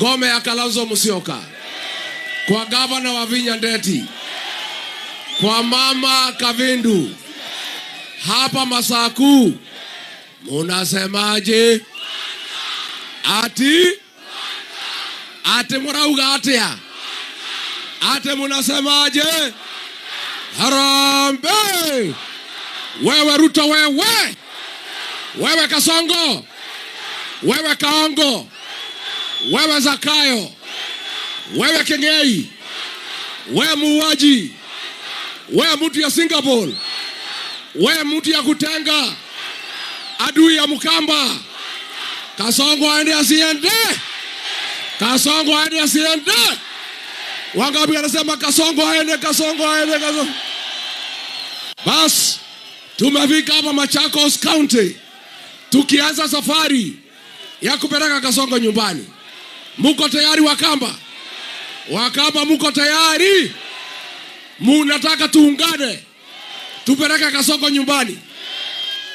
Ngome ya Kalonzo Musyoka, kwa gavana Wavinya Ndeti, kwa mama Kavindu hapa Masaku, munasemaje? Ati ati murauga atia? Ati munasemaje? Harambee! Wewe Ruto, wewe wewe Kasongo, wewe Kaongo, wewe Zakayo, wewe Kengei, wewe muuaji, wewe mtu ya Singapore, wewe mtu ya kutenga, adui ya Mkamba. Kasongo aende asiende? Kasongo aende asiende? Wangapi anasema Kasongo aende, Kasongo aende, Kasongo? Bas, tumefika hapa Machakos County tukianza safari ya kupeleka Kasongo nyumbani. Muko tayari Wakamba? Wakamba muko tayari? Munataka tuungane tupeleke Kasongo nyumbani?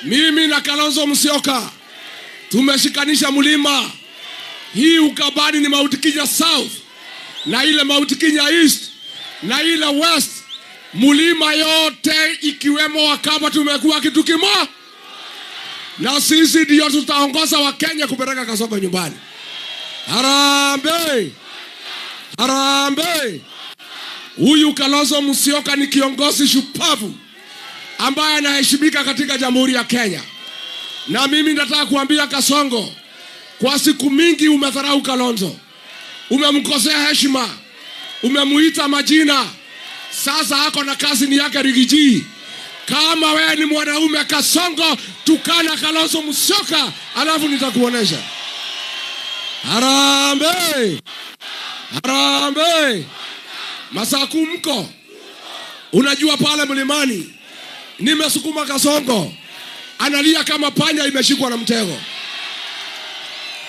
Mimi na Kalonzo Musyoka tumeshikanisha mlima hii. Ukambani ni Mount Kenya South na ile Mount Kenya East na ile West, mlima yote ikiwemo Wakamba tumekuwa kitu kimoja, na sisi ndio tutaongoza Wakenya kupeleka Kasongo nyumbani. Harambee! Harambee! Huyu Kalonzo Musyoka ni kiongozi shupavu ambaye anaheshimika katika Jamhuri ya Kenya, na mimi nataka kuambia Kasongo, kwa siku mingi umedharau Kalonzo, umemkosea heshima, umemuita majina. Sasa ako na kazi ni yake Riggy G. Kama wewe ni mwanaume Kasongo, tukana Kalonzo Musyoka, alafu nitakuonesha. Harambee! Harambee! Masaku mko, unajua pale mlimani nimesukuma Kasongo, analia kama panya imeshikwa na mtego.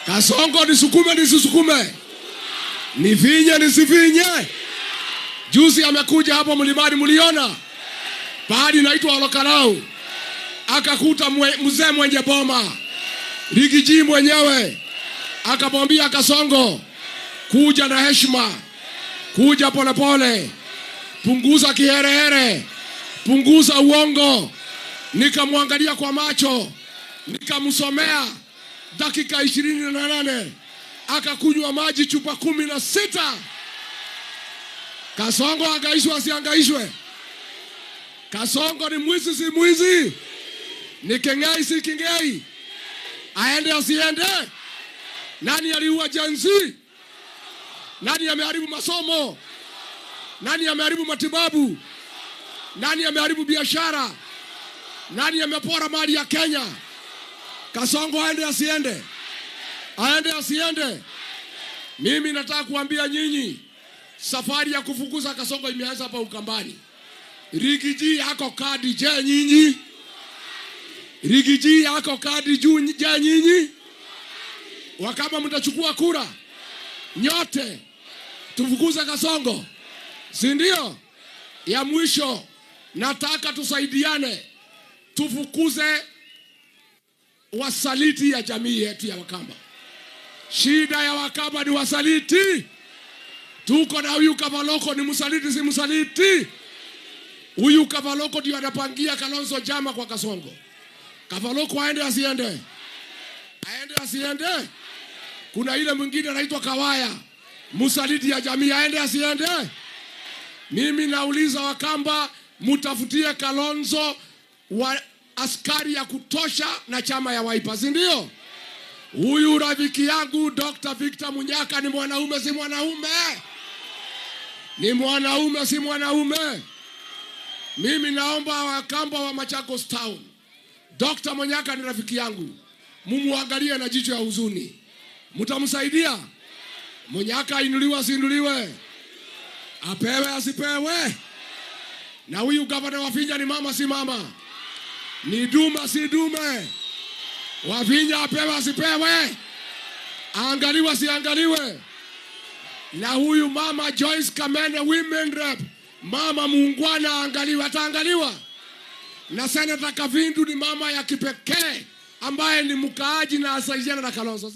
Kasongo, nisukume nisisukume? Nifinye nisifinye? Juzi amekuja hapo mlimani, mliona pahali inaitwa Olokalau, akakuta mzee mwenye boma Riggy G mwenyewe, akamwambia Kasongo, kuja na heshima, kuja polepole, punguza kiherehere, punguza uongo. Nikamwangalia kwa macho, nikamsomea dakika 28, akakunywa maji chupa 16. Kasongo angaishwe asiangaishwe? Kasongo ni mwizi si mwizi? Ni kengei si kengei? Aende asiende? Nani aliua Gen Z? Nani ameharibu masomo? Nani ameharibu matibabu? Nani ameharibu biashara? Nani amepora mali ya Kenya? Kasongo aende asiende? Aende asiende? Mimi nataka kuambia nyinyi, safari ya kufukuza Kasongo imeanza hapa Ukambani. Riggy G yako kadi, je nyinyi? Riggy G yako kadi juu, je nyinyi? Wakamba mtachukua kura nyote tufukuze Kasongo, si ndio? Ya mwisho, nataka tusaidiane tufukuze wasaliti ya jamii yetu ya Wakamba. Shida ya Wakamba ni wasaliti. Tuko na huyu Kavaloko, ni msaliti si msaliti? Huyu Kavaloko ndio anapangia Kalonzo jama kwa Kasongo. Kavaloko aende asiende? Aende asiende? Kuna ile mwingine anaitwa Kawaya, msaliti ya jamii, aende asiende? Mimi nauliza Wakamba, mutafutie Kalonzo wa askari ya kutosha na chama ya Wiper, si ndio? Huyu rafiki yangu Dr. Victor Munyaka ni mwanaume si mwanaume? Ni mwanaume si mwanaume? Mimi naomba Wakamba wa Machakos Town, Dr. Munyaka ni rafiki yangu, mumuangalie na jicho ya huzuni. Mtamsaidia? Munyaka ainuliwe asiinuliwe? Apewe asipewe? Na huyu gavana Wavinya ni mama si mama? Ni dume si dume? Wavinya apewe asipewe? Aangaliwe asiangaliwe? Na huyu mama Joyce Kamene, women rep, mama muungwana, aangaliwe, ataangaliwa? Na Senator Kavindu ni mama ya kipekee ambaye ni mkaaji na asaidiana na Kalonzo.